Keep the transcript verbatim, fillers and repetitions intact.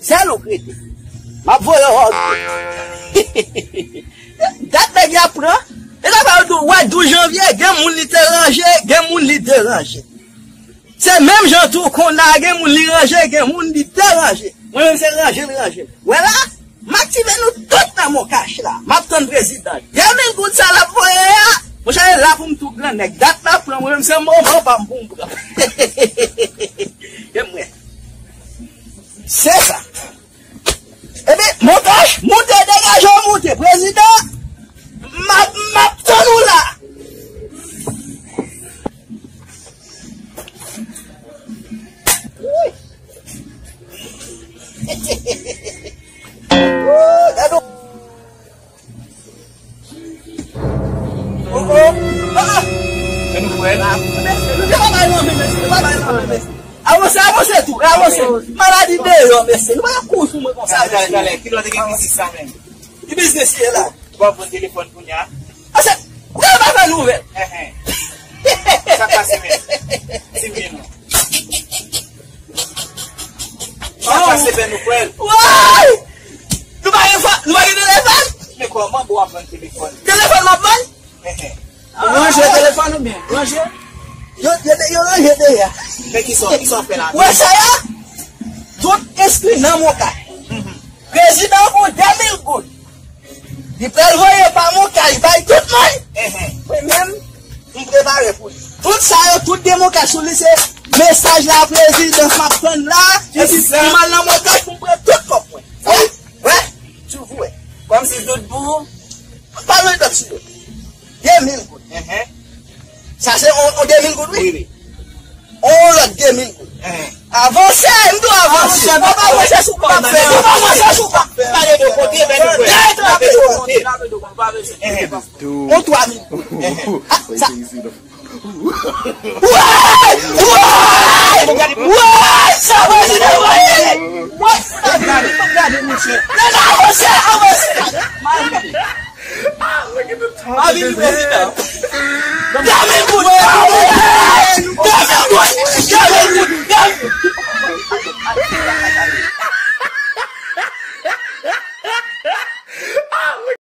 Sèl ou k rete. M ap voye w. Dat nèg y ap pran. E sa fè yo di w, wè, douz janvye, gen moun li te ranje, gen moun li deranje. Se menm jan tou konn la, gen moun li ranje, gen moun li deranje. Mwen menm se ranje l ranje. Wè la, m aktive nou tout nan Moncash la. M ap tann prezidan. De mil goud sa l ap voye a. Monchè, e la pou m tou grannèg. Dat l ap pran, mwen menm se moman pa m pou m pran. E mwen. Se sa. Epi, Moncash, moute, degaje w, moute. Prezidan, m ap, m ap tann ou la. Wouy. Wouy, gade w. Oh, oh. Ah, ah. Fè nou kwè. Ah, mesye, nou te pa bay lanmen, mesye, nou pa bay lanmen, mesye. Avanse, avanse tou, avanse. Maladi deyò, mesye. Nou pa kouri sou mwen konsa, mesye. Talè, talè, talè. Ki lè w te gen biznis sa menm? Ki biznis li ye la? Ou pa vann telefòn kounye a? Ase, ou pa fè nouvèl. Sa k pase menm? Di m non. Sa k pase, fè nou kwè l. Woy! Nou pa gen fò, nou pa gen telefòn? Men kòman bon w ap vann telefòn? Telefòn m ap vann? Ou ranje telefòn ou byen? Ranje? Yo, yo, yo ranje deyò. Men kisa, kisa w fè la? Wè sa a? Tout enskri nan Moncash. Prezidan pran de mil goud. Li pral voye pa Moncash bay tout moun. Mwen menm, m prepare pou li. Tout sa yo, tout de Moncash sou li, se mesaj la, prezidans m ap tann la. Epi m al nan Moncash pou m pran tout kòb mwen. Wè, wè, tu vois. Kòmsi tout bon. M pa jwenn dòt sou yo. De mil goud. Sa se on, on de mil goud, wi. Wi, wi. On lòt de mil goud. Avanse, m di w avanse. Avanse, papa, avanse sou pa fè. Papa, avanse sou pa fè. Pale de kote, men de kote. Pale de kote. On twa mil goud. Ah, sa. Woy! Woy! Woy! Sa prezidan voye! Woy! Gade, gade, mesye. Gade, avanse, avanse. Ah, look at the time. Dami, kout.